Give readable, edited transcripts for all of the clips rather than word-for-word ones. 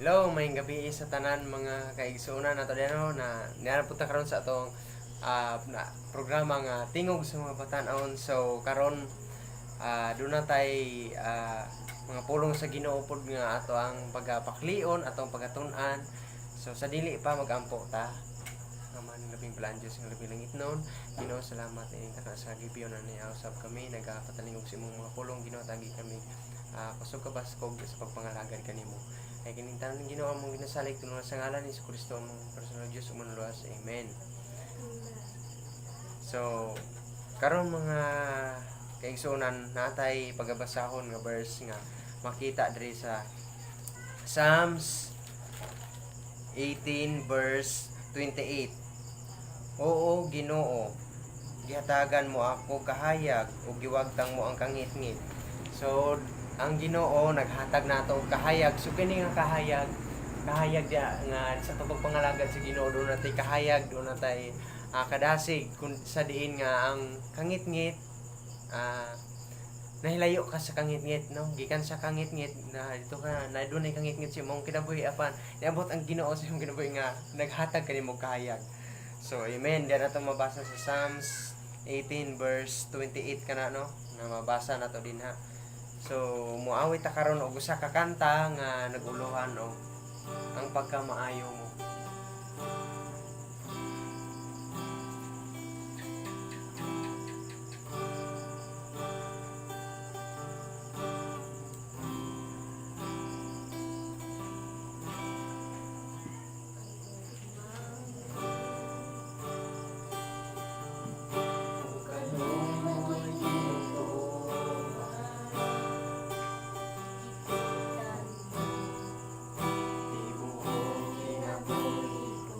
Hello, maayong gabi sa tanan, mga kaigsuonan nato diha, na niara po ta karon sa atong na programa nga Tingog sa mga Batan-on. So karon duna tay mga pulong sa Ginoo pod nga ato ang pagapaklion, atong pagatun-an. So sa dili pa, magampo ta. Ama ng labing balaan, Diyos ng labing langit noon. Ginoo, salamat ining tanan sa gibiyon na niya usab kami nagapatalingog sa imong mga pulong. Ginoo, tagi kami kusog kabaskog sa pagpangalagad kanimo. Ay kining tanan, Ginoo, among ginasalig tungod sa ngalan ni Kristo, among personal Dios ug Manluluwas. Amen. So karon, mga kaigsuonan, natay pagabasahon nga verse nga makita diri sa Psalms 18 verse 28. "Oo, Ginoo, gihatagan mo ako kahayag ug giwagtang mo ang kangitngit." So ang Ginoo naghatag nato og kahayag. So kini nga kahayag, kahayag diya nga sa pagpangalagad sa Ginoo, duna tay kahayag, duna tay kadasig kung sa diin nga ang kangitngit, nahilayo ka sa kangitngit, no? Gikan sa kangitngit na dito ka na dunay kangitngit sa imong kinabuhi, apan niabot ang Ginoo sa imong kinabuhi nga naghatag kanimo kahayag. So amen. Diyan nato mabasa sa Psalms 18 verse 28 kana, no, nga mabasa nato dinha. So muawit ta karon og usa ka kanta nga naguluhan og "Ang Pagkamaayo Mo." Kung tinutuohan, tibuok kinabuhi ko.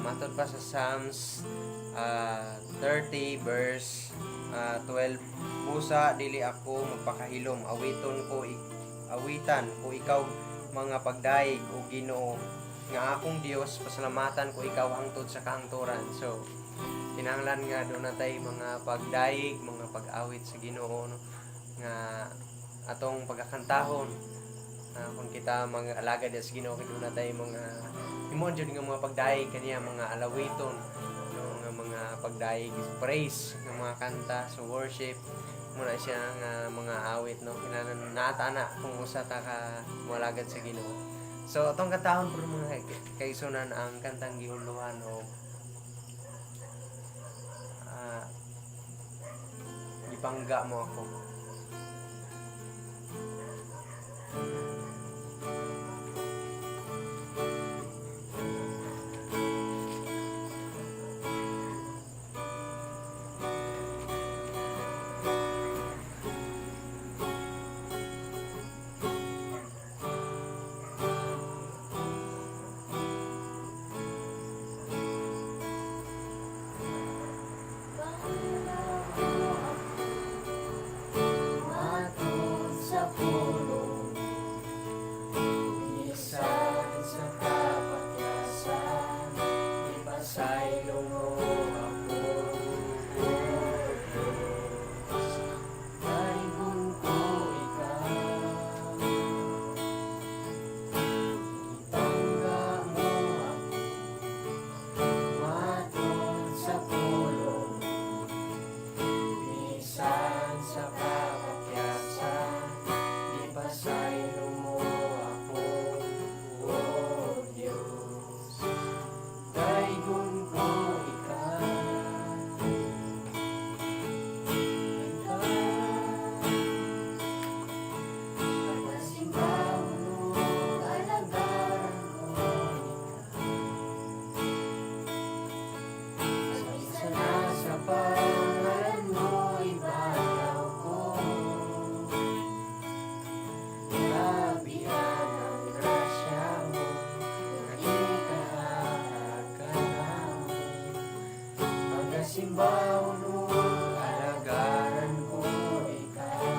Matod pa sa Psalms 30 verse 12, "Busa dili ako magpakahilom, awiton ko awitan ko ikaw mga pagdayeg, o Ginoo nga akong Dios, pasalamatan ko ikaw hangtod sa kahangturan." So kinahanglan nga duna tay mga pagdayeg, mga pag-awit sa Ginoo, no, nga atong pagkakantahon. Kung kita mga alagad sa Ginoo, kay duna tay mga himuon jud nga mga pagdayeg kaniya, mga alawiton, no, nga mga pagdayeg, praise nga mga kanta. So worship muna siya nga mga awit, no, kinahanglan naata na kung usa ta ka moalagad sa Ginoo. So atong kantahon pero, mga kaigsuonan, ang kantang gihuluhan og "Gipangga Mo Ako." Pangga mo ako matod sa pulong, bisan sa kapatyasan, ipasaylo mo ako, O Diyos. Daygon ko ikaw. Ipangga mo ako matod sa pulong, bisan sa kapatyasan, ipasaylo mo ako, O Diyos. Daygon ko ikaw. Ikaw. Pagkasimbahon mo, alagaran ko ikaw. Sa bisa na sa pangalan mo, ibayaw ko. Labihan ang grasya mo, nga ikahatag kanamo. Pagkasimbahon mo, alagaran ko ikaw.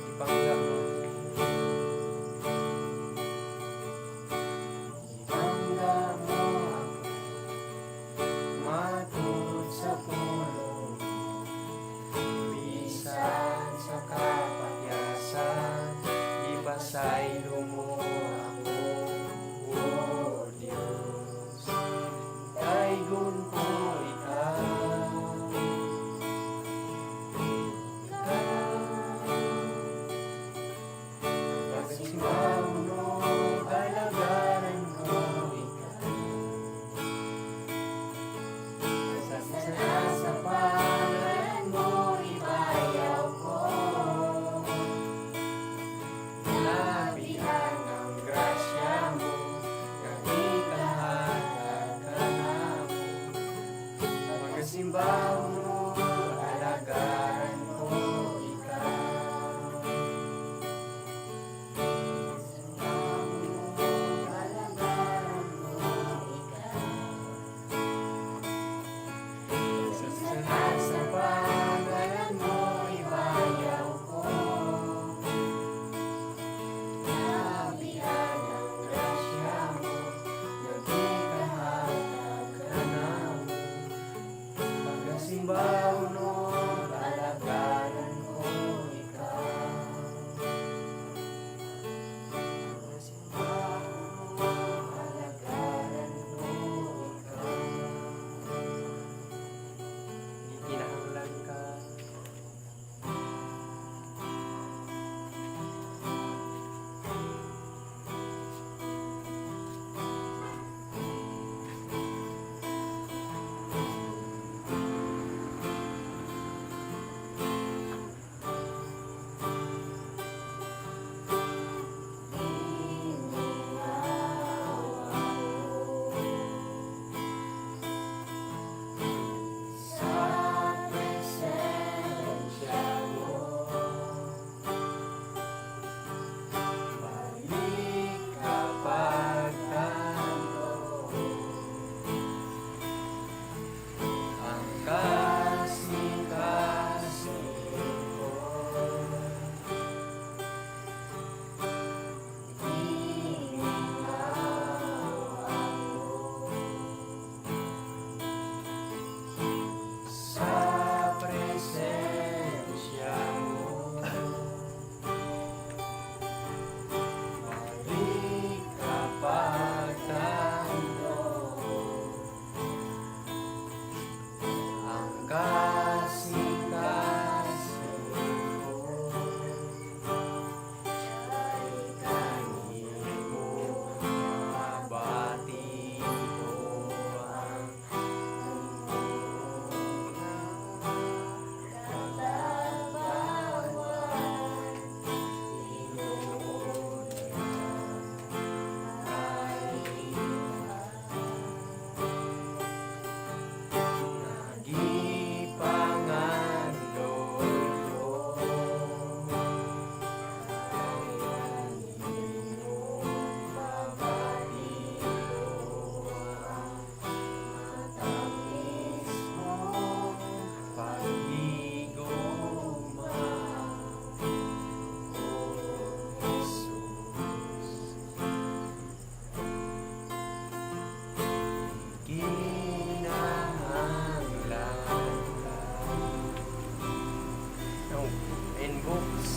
Ipangga mo. Ipangga mo ako matod sa pulong, bisan sa kapatyasan, ipasaylo mo ako, O Diyos. Daygon ko ikaw. Ikaw. Pagsimbahon mo, alagaran ko ikaw. Sa sa pangalan mo, ibayaw ko. Labihan ang grasya mo, nga ikahatag kanamo. Pagkasimbahon mo, alagaran ko ikaw. Pagkasimbahon mo, alagaran ko ikaw. Sa sa pangalan mo, ibayaw ko. Labihan ang grasya mo, nga ikahatag kanamo. Pagkasimbahon mo, alagaran ko ikaw. Pagkasimbahon mo, alagaran ko ikaw. Gikinahanglan ka.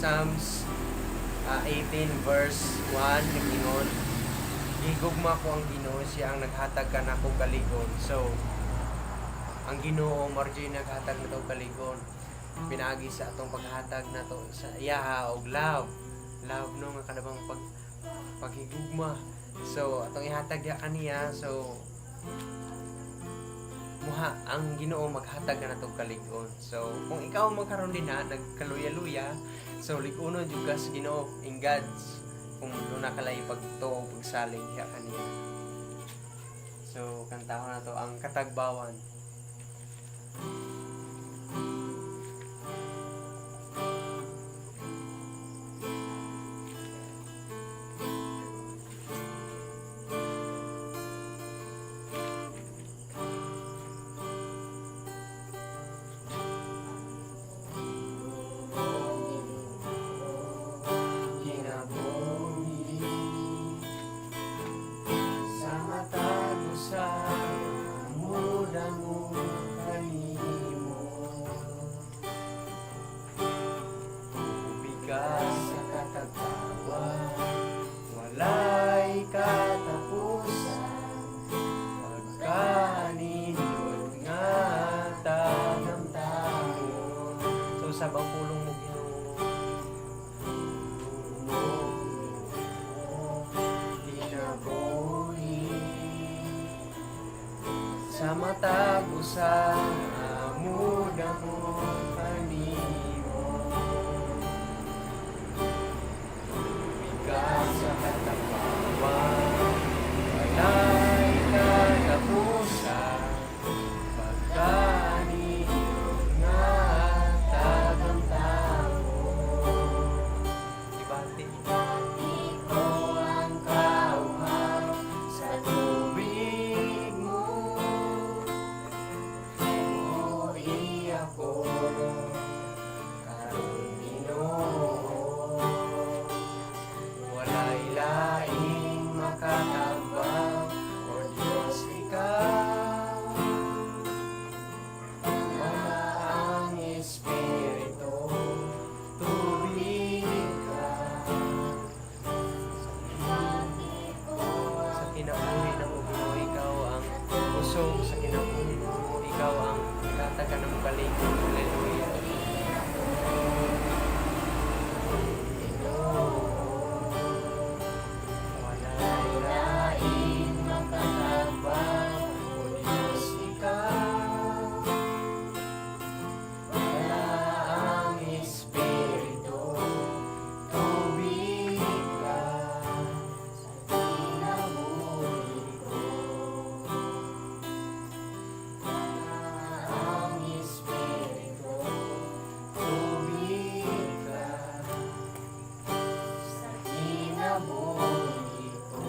Psalms 18 verse 1 nag-ingon, "Gigugma ko ang Ginoo, siya ang naghatag kanako kalig-on." So ang Ginoo mao gyud naghatag nato kalig-on pinaagi sa atong paghatag nato sa iyaha og love, love no, nga kanabang paghigugma. So atong ihatag diha kaniya, so muha ang Ginoo maghatag ka nato kalig-on. So kung ikaw magkaroon din ha nagkaluya-luya, so lig-unon jud ka sa Ginoo in God's kung duna ka lay pagtuo, pagsalig diha kaniya. So kantahon nato ang Katagbawan. Kinabuhi sa matag usa mudamo kanimo, tubig ka sa katagbawan, walay katapusan, pagkanindot nga tagamtamon. So usab ang pulong mo, Ginoo, mo kinabuhi sa matag usa mudamo kanimo, tubig sa katagbawan, walay katapusan, pagkanindot nga tagamtamon. Ibati Ko ang kauhaw sa tubig mo, Buhi ako karon, Ginoo. Walay laing makatagbang, O Diyos, ikaw. Wala ang Espiritu, tubig ka. Sa kinabuhi ng Ginoo, ikaw ang kusog sa kinabuhi mo, ikaw ang naghatag ka ng kalig-on. Hallelujah. Ginoo, walay laing makatagbang, O Diyos, ikaw. Wala ang Espiritu, tubig ka kinabuhi ko. Ang Espiritu, tubig ka sa kinabuhi ko.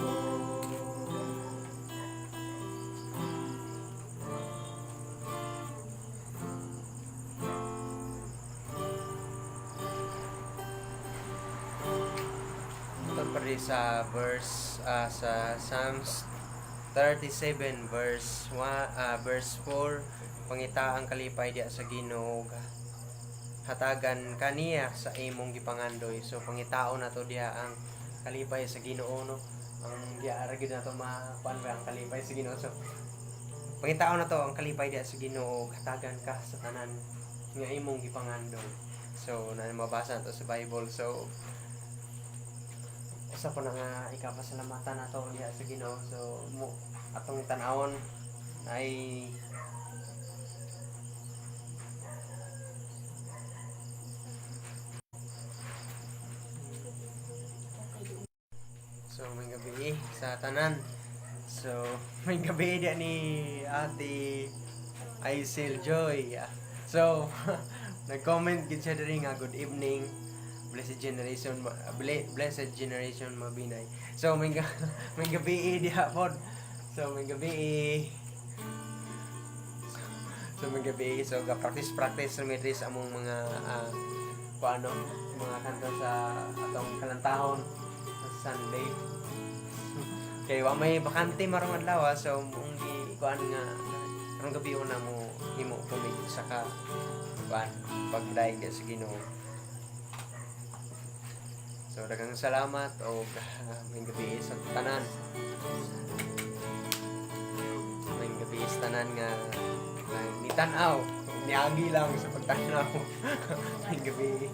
Ito pa rin sa verse sa Psalms 37 verse 1, verse 4, "Pangita ang kalipay diha sa Ginoo, hatagan kaniya sa imong gipangandoy." So pangitaon nato diha ang kalipay sa Ginoo no, ang diha ra gyud nato makuan ba ang kalipay sa Ginoo. So pangitaon nato ang kalipay diha sa Ginoo, hatagan ka sa tanan nga imong gipangandoy. So na mabasa nato sa Bible. So usa pa na nga ikapasalamatan nato diha sa Ginoo. So mo atong tan-awon ay So may gabi sa tanan. So may gabi diya ni Ate Aisel Joy. So nag-comment gid siya diri nga, "Good evening, blessed generation, blessed generation Mabinay." So may gabi diha pod. So may gabi. So may gabi. So ga practice practice mi diri sa among mga kuano, mga kanta sa atong kalantahon sa Sunday. Kay wa may bakante marong adlaw, so mong gi kuan nga karong gabi una mo himo kumig sa ka kuan pagdaig sa Ginoo. So daghang salamat og maayong gabi sa tanan. Maayong gabi sa tanan nga nga nitan-aw, niagi lang sa pagtan-aw. Maayong gabi.